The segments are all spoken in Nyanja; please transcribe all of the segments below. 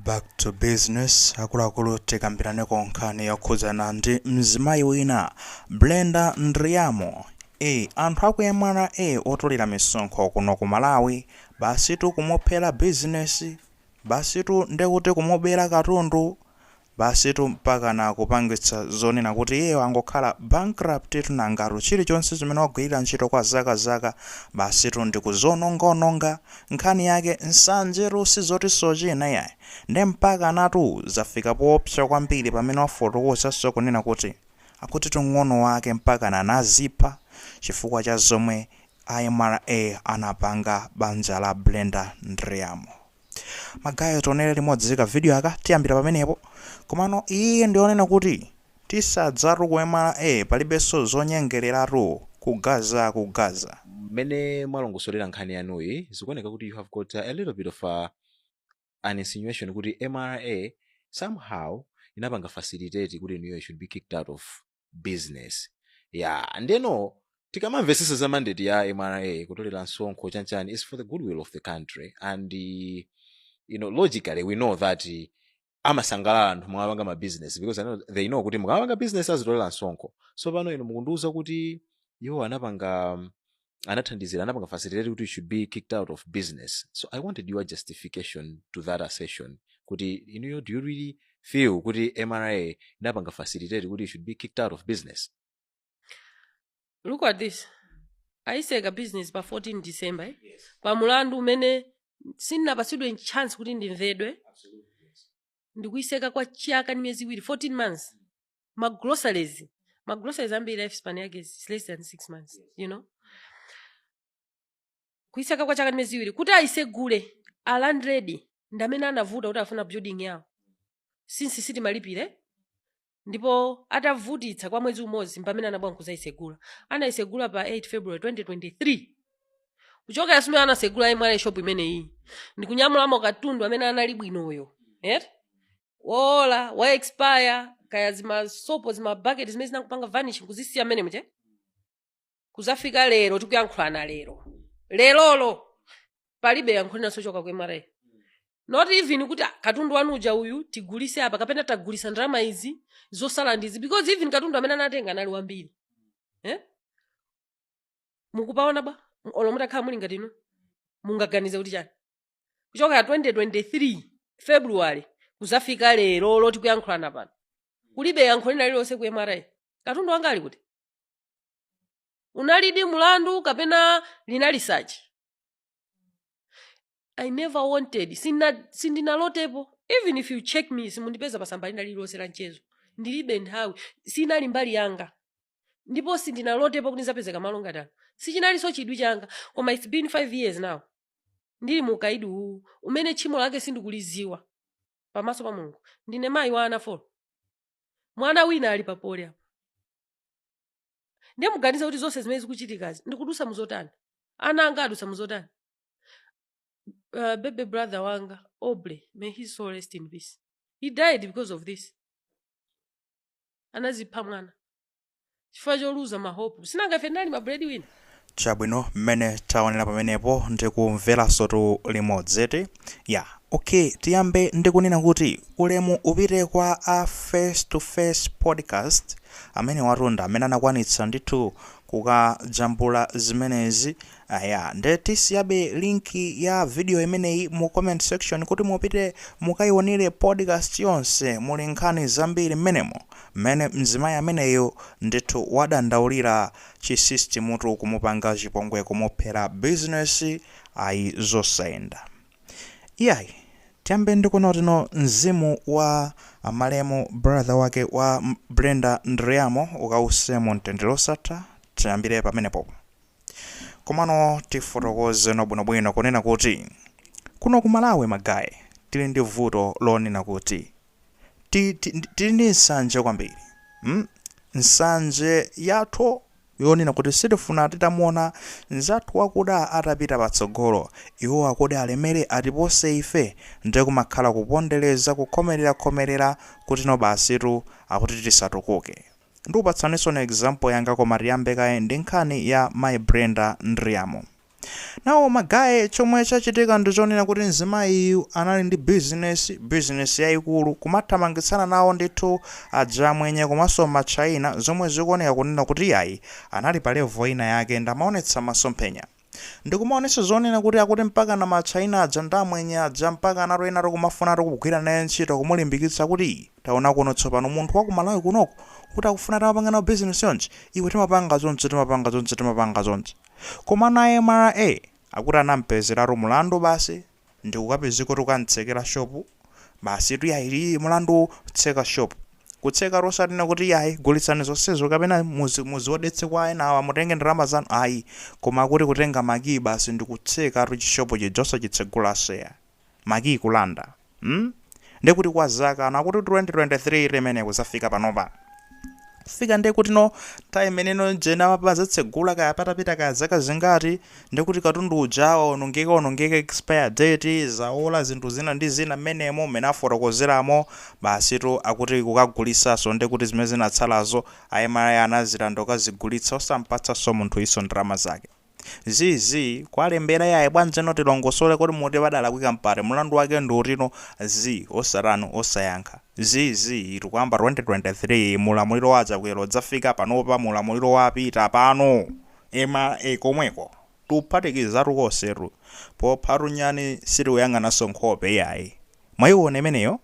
Back to business, akuluakulu, tikambiraneko nkhani yokhudzana ndi mzimayi wina, Brenda Ndriamo. Anthu aku MRA otolera misonkho kuno ku Malawi basitu kumuphera bizinesi, basitu ndekuti kumubera katundu, basitu mpakana kupangitsa zonena kuti iyeyo angokhala bankrupt. Tunangatu chilichonse chimene wagwirira ntchito kwa zakazaka basitu ndikuzonongaononga. Nkhani yake nsanjetu, sizoti sochina iyayi. Nde mpaka natu zafika poopsa kwambiri pamene wafotokozanso kunena kuti akuti tung'ono wake mpakana anazipha chifukwa cha zomwe MRA anapanga banja la Brenda Ndriamo. Ma guys, tionere limodzi ka video aka, tiyambira pamenepo. Komano iye ndionena kuti tisadzatu ku MRA palibenso zonyengereratu kugaza kugaza. Mmene mwalongosolera nkhani yanuyi, zikuoneka kuti you have got a little bit of an insinuation kuti MRA somehow inapanga facilitate kuti inuyo should be kicked out of business. Yeah, ndeno tikamamvesesa za mandate ya MRA, kutolera msonkho, chanchani, is for the goodwill of the country and logically we know that amasangalala anthu mukapanga ma business because they know kuti mukamapanga business azitolera msonkho. So pano inu mukundiuza kuti iwo anapanga anathandizira, anapanga facilitate kuti you should be kicked out of business. So I wanted your justification to that assertion kuti inuyo, do you really feel kuti MRA inapanga facilitate kuti you should be kicked out of business? Look at this. Ayiseka business pa 14 December, eh? Pa mulandu umene sindinapatsidwe chance kuti ndimvedwe, ndikuyiseka kwa chaka ndi miyezi 2, 14 months. Ma groceries ambiri lifespan yake is less than 6 months. Kuyiseka kwa chaka ndi miyezi 2 kuti ayisegule, a landlady ndi amene anavuta kuti afuna building yawo since sitimalipire. Ndipo atavutitsa kwa mwezi umodzi, mpamene anabwa nkuzayisegula. Anayisegula pa 8 February 2023. Kuchokera simene anasegula MRA shop imeneyi, ndikunyamulamo katundu amene anali bwinoyo, eh? Wola wa expire, kaya zimasopo, zimabaketi zimene zinakupanga vanish, nkuzisiya mmene muche. Kuzafika lero tikuyankhulana lero, lerolo palibe yankho linaso choka ku MRA, not even kuti, "Ah, katundu wanu uja uyu tigulise apa," kapena "Tagulisa ndalama izi, zosala ndizi," because even katundu amene anatenga anali wambiri, eh? Mukupaona bwa olo mutakhala muli ngati inu, mungaganize kuti chani kuchoka 2023 February kuzafika lero loti kuyankhulana pano, kulibe yankho lina lililonse ku MRA? Katundu wanga ali kuti? Unalidi mulandu kapena linali sachi? I never wanted, sindinalotepo. Even if you check me, simundipeza pasamba lina lililonse la mchezo. Ndilibe nthawi, sinali mbali yanga, ndipo sindinalotepo kuti ndizapezeka malo ngati ano. Sichinalinso chidwi changa. Koma it's been 5 years now ndili mu ukaidi uwu umene tchimo lake sindikuliziwa pamaso pa Mulungu. Ndine mayi wa ana 4, mwana wina ali papole apa. Ndiye muganize kuti zonse zimene zikuchitikazi ndikudusa muzotani, ana anga adusa muzotani. Baby brother wanga Oble, may his soul rest in peace, he died because of this. Anazipha mwana chifukwa choluza ma hope. Sinanga ife ndinali ma breadwinner. Chabwino, mmene taonera pamenepo ndikumveranso tu limodzi ya. Okay, tiyambe ndikunena kuti ulemu upite kwa a Face to Face Podcast amene watunda, amene anakwanitsa ndithu kukajambula zimenezi. Aya, nde tisiyabe link ya video imeneyi mu comment section kuti mupite mukayionere podcast yonse. Muli nkhani zambiri mmenemo, mmene mzimayi ameneyo ndithu wadandaulira chi system tu kumupanga chipongwe, kumuphera business, ayi, zosayenda iyayi. Tiyambe ndikuona tino mzimu wa amalemu brother wake wa Brenda Ndriamo ukause mu mtendere osatha. Tiyambire pamenepo. Komano tifotokoze bwinobwino kunena kuti kuno ku Malawi, ma guys, tili ndi vuto lonena kuti tili ndi nsanje kwambiri, Nsanje yathu yonena kuti sitifuna titamuona nzathu wakuda atapita patsogolo. Iwo akuti alemere atipose ife, ndiye kumakhala kupondereza, kukhomerera-khomerera kuti no basitu akuti tisatukuke. Ndikupatsaninso na example yanga, koma tiyambe kaye ndi nkhani ya mayi Brenda Ndriamo. Nawo ma guys, chomwe chachitika ndi chonena kuti mzimayiyu anali ndi business yayikulu, kumathamangitsana nawo ndithu adzamwenye komanso machina, zomwe zikuoneka kunena kuti yayi, anali pa level ina yake, ndamaonetsa masomphenya ndikumaonetsa zonena kuti akuti mpaka na machina aja ndamwenye aja mpaka anatu enatu kumafunatu kugwira naye ntchito, kumulimbikitsa kuti taona kuno tsopano munthu wa kumalawi kunoko kuti akufuna timapanga nawo business yonje, iwe timapanga zonse, timapanga zonse, timapanga zonse. Koma naye MRA akuti anampezeratu mulandu basi, ndikukapezeka kuti ukantsekera shopu basi. Tuyayi, mulandu tseka shopu, kutseka tosatina kuti yayi, gulitsani zonsezo kapena muziwodetse kwa ena awa, mutenge ndalama zanu, ayi, koma kuti kutenga makiyi basi ndikutseka tu chishopo chija, osachitsegulaso ya makiyi kulanda, Ndikuti kwa zaka ano akuti 2023 limene kuzafika panopa fika, ndekuti no time imeneno jena mapazatsegula kaya patapita kaya zaka zingati, ndekuti katundu uja waonongeka, onongeka, expire date zaola, zinthu zina ndi zina mmenemo mmene afotokozeramo. Basi tu, akuti kukagulisaso, ndekuti zimene zinatsalazo a MRA anazilanda, kazigulitsa osampatsanso munthu iso ndalama zake. Zizi kwalembera yayi, bwanji no tilongosole kuti muti padalakwika mpate, mulandu wake ndi utino zi osatano osayankha zizi. Tikuyamba 2023 mulamuliro wa Chakwera, udzafika panopa mulamuliro wapita pano MRA komweko, tuphatikizatu konsetu pophatu nyani, sitikuyang'ananso nkhope yayi. Mwayiona imeneyo,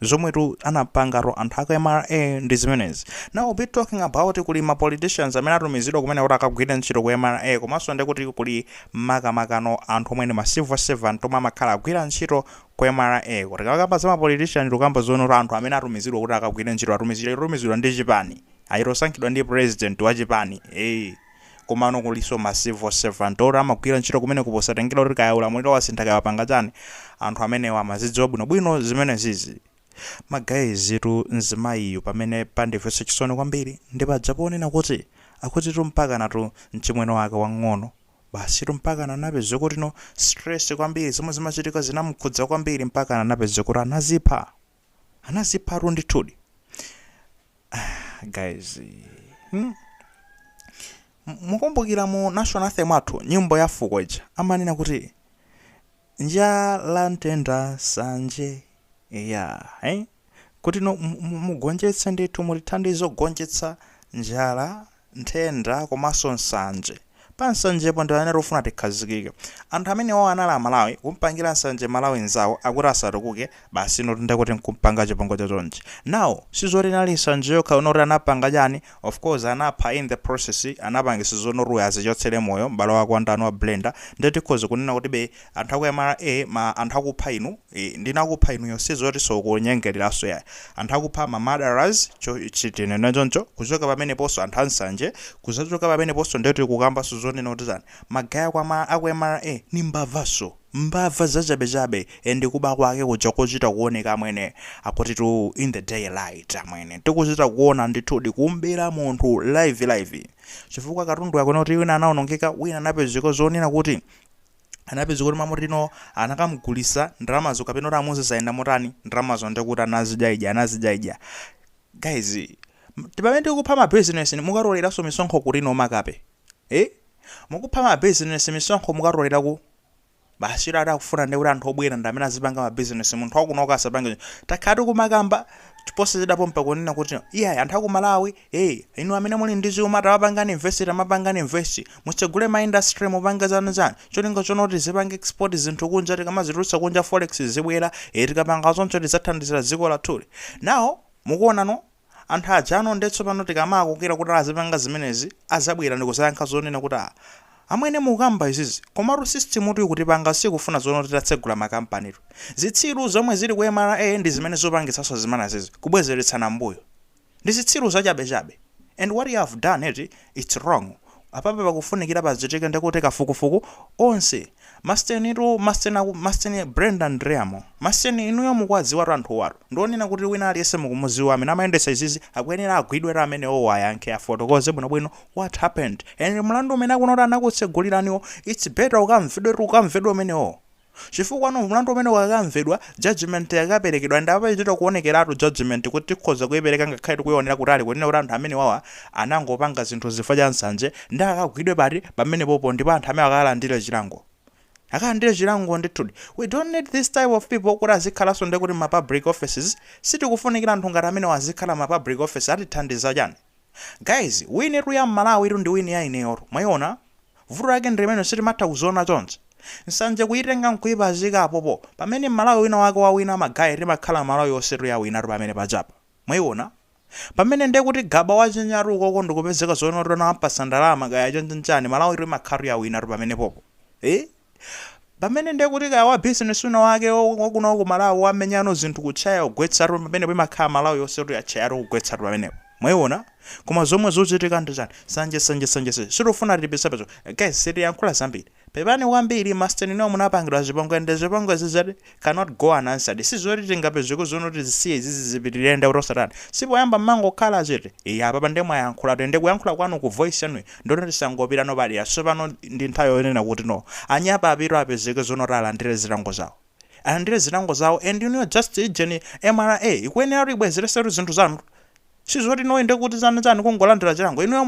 zomwetu anapangatu anthu aku MRA ndi zimenezi. Now we'll be talking about kuli ma politicians amene atumizidwa kumene kuti akagwire ntchito ku MRA, komanso ndikuti kuli makamakano anthu omwe ndi ma civil servant omwe amakhala agwira ntchito ku MRA. Kuti kakamba za ma politician, tikamba zoona anthu amene atumizidwa kuti akagwire ntchito, atumizidwa ndi chipani, ayitosankhidwa ndi president wa chipani, eh. Komano kuliso ma civil servant oti amagwira ntchito kumene kuposatengera kuti kaya ulamuliro wasintha, kaya wapanga chani, anthu amenewa amazidziwa bwinobwino zimene zizi. Ma guys tu, mzimayiyu pamene pandimvetsa chisoni kwambiri ndi paja ponena kuti akutitu mpakanatu mchimwene wake wang'ono basi tu mpakana anapeza kuti no stress kwambiri, zomwe zimachitika zinamukhudza kwambiri, mpakana anapeza kuti anazipha, anaziphatu ndithudi. Guys, Mukumbukira mu national anthem athu, nyimbo ya fuko ija, amanena kuti njala, nthenda, nsanje ya, eh? Kuti no mugonjetse ndithu, mutithandize kugonjetsa njala, nthenda komanso nsanje. Pa nsanjepo ndi amene tikufuna tikhazikike. Anthu amene wawo anali Amalawi, kumpangira nsanje Malawi nzawo, akuti asatukuke basi, no ndekuti nkumpanga chipongwe chachonchi. Now sizoti inali nsanje yokha unoti anapanga chani. Of course anapha in the process, anapangisa zonoti azichotsere moyo m'bale wake wandani, wa Blender. Ndiye tikhoza kunena kuti be anthu aku MRA, ma anthu akupha inu, ndinakupha inuyo, sizoti sokunyengereranso yayi, anthu akupha, ma murderers, chitinene choncho. Kuchoka pameneponso anthu ansanje, kuzachoka pameneponso ndeti kukambanso zonena kuti chani, ma guys aku MRA ni mbavaso, mbava zachabechabe, and kuba kwake kuja kochita kuoneka amwene, akuti tu in the daylight amwene, tikuchita kuona ndithudi kumbera munthu live live, chifukwa katundu akona kuti wina anaonongeka, wina anapezeka zonena kuti anapeza kuti mamutino anakamugulisa ndalamazo, kapena kuti amuze zayenda motani ndalamazo, ndikuti anazidyaidya, anazidyaidya. Guys, pamene tikupha mabizinesi, mukatoleranso misonkho kuti no makape, eh? Mukupha mabizinesi, misonkho mukatoleraku basi. Ati akufuna ndi kuti anthu obwera ndi amene azipanga mabizinesi, munthu wakunoka asapange. Takhala tikumakamba posachedwapo mpakunena kuti iyayi, anthu aku Malawi, hey, inu amene muli ndi chuma, tamapangani invest, tamapangani invest, mutsegule ma industry, mupange zanu chani, cholinga chonoti zipange export zinthu kunja, tikamazitulutsa kunja forex zibwera, tikapanga zonse tidzathandizira dziko lathuli. Now mukuona no anthu aja ano ndetso pano tikamakukira kuti azipanga zimenezi, azabwera ndikuzayankha zonena kuti ah, amwene mukamba izizi, komatu system tu ikutipanga sikufuna zono titatsegula makampanitu. Zitsiru zomwe zili ku MRA ndi zimene zopangitsanso zimenezizi, kubwezeretsana mbuyo ndi zitsiru zachabechabe. And what you have done it, it's wrong. Apapo pakufunikira pachitike ndikuti kafukufuku onse. Mastenitu, masteni, masteni Brenda Ndreamo, masteni, inuyo mukuwadziwatu anthu watu, ndionena kuti wina aliyense mukumudziwa amene amayendetsa izizi, akuyenera agwidwera amene owo, ayankhe, afotokoze bwinobwino what happened. And mlandu umene akunoti anakutseguliraniwo, it's better ukamvedwe, ukamvedwe umenewo. Chifukwa no mlandu umene wakamvedwa, judgment yakaperekedwa, ndi apachita kuonekeratu judgment kuti tikhoza kuyipereka ngakhale tikuyionera kutali, kunena kuti anthu amene wawa anangopanga zinthu zifukwa cha nsanje, ndi akagwidwe pati pamenepopo, ndipo anthu amene akalandire chilango, akalandire chilango ndithudi. We don't need this type of people kuti azikhalanso ndi kuti ma public offices. Sitikufunikira anthu ngati amene azikhala ma public office. Atithandiza chani, guys? Win tu ya Mmalawi itu ndi win ya ineyotu. Mwayiona vuto lake ndi limene sitimatha kuziona chonse. Nsanje kuyitenga nkuipazika apopo. Pamene Mmalawi wina wake wawina, ma guys, timakhala Malawi yonse yawinatu pamene pachapa. Mwayiona pamene ndiye kuti gaba wachinyatu ukoko ndikupezeka zoona kuti anampasa ndalama kaya chonchonchani, Malawi tu imakhala yawinatu pamene popo, eh? Pamene ndiye kuti kaya wa business wina wake wakuno ku Malawi wamenyano zinthu kutchaya kugwetsatu, pamene imakhala Malawi yonse kuti yatchayatu kugwetsatu pamenepo. Mwayiona? Koma zomwe zochitika ndi chani? Sanje, sanje, sanje, sanje. Sitifuna tipisepezo, guys. Sitiyankhula zambiri, pepani kwambiri. Mastenino munapangidwa zipongwe, ndi zipongwe zizati cannot go unanswered. Sizoti tingapezeko zono kuti zisiye izizi zipitirire ndi kuti osatani. Sipoyamba mmangokhala chete. Iya, apapa ndi mwayankhula, tende kuyankhula kwanu ku voice yanuyi ndoti tisangopita nopadera. Tsopano ndi nthawi yonena kuti no, anyapa apito apezeke zono kuti alandire zilango zawo, alandire zilango zawo. And you know, just ijeni MRA ikuyenera kuti ibwezeresetu zinthu zanu. Sizoti noyende kuti zanu zanu kungolandira chilango. Inuyo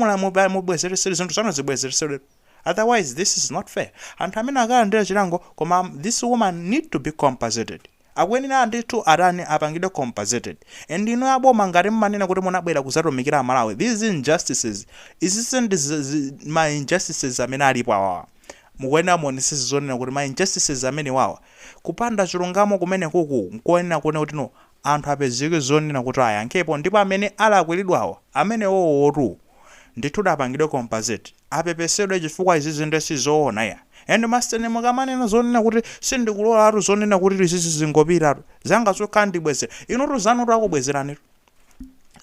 mubwezeresere zinthu zanu, zibwezeresedwe, otherwise this is not fair. Anthu amene akalandira chilango, koma this woman need to be compensated. Akuyenera ndithu atani? Apangidwe compensated. And inu aboma, ngati mmanena kuti munabwera kuzatumikira Amalawi, these injustices, izi ndi ma injustices amene alipo awawa. Mukuyenera muonesese zonena kuti ma injustices amene wawa, kupanda chilungamo kumene kuku, nkuyenera kuona kuti no, anthu apezeke zonena kuti ayankhepo, ndipo amene alakwiridwawo, amene wowotu ndithu apangidwe compensate, apepesedwe, chifukwa izizi ndi sizoona ya. And masteni, mukamanena zonena kuti sindikulolatu zonena kuti izizi zingopitatu, zanga zokhala ndibwezera, inutu zanu takubwezeranitu,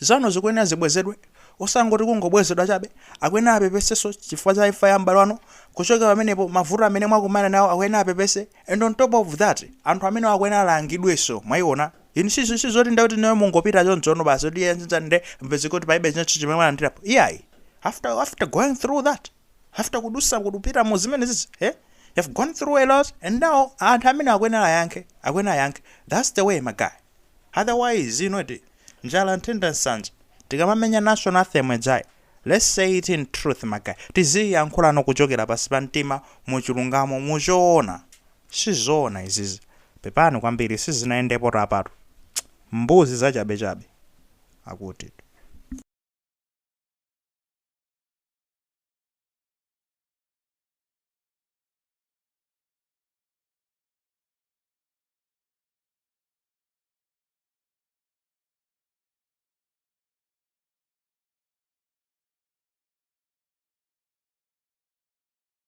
zanu zikuyenera zibwezedwe, osangoti kungobwezedwa chabe. Akuyenera apepesenso chifukwa cha imfa ya m'bale wanu. Kuchoka pamenepo, mavuto amene mwakumana nawo akuyenera apepese. And on top of that, anthu amene akuyenera alangidwenso. Mwayiona inu? Sizoti ndekuti nawe mungopita chonchono basi, kuti iye nde mpezeke kuti palibe chinchi chimene mwalandirapo. Iyayi, after going through that, after kudusa kupita mu zimene zizi, eh, you've gone through a lot, and now anthu amene akuyenera ayankhe, akuyenera ayankhe. That's the way, my guy. Otherwise, you know, njala, nthenda, nsanje. Tikamamenya national anthem ejayi, let's say it in truth, my guy. Tiziyankhulano kuchokera pasi pa mtima, muchilungamo, muchoona. Sizoona izizi, pepani kwambiri, sizinayendepo tapatu. Mbuzi zachabechabe akuti.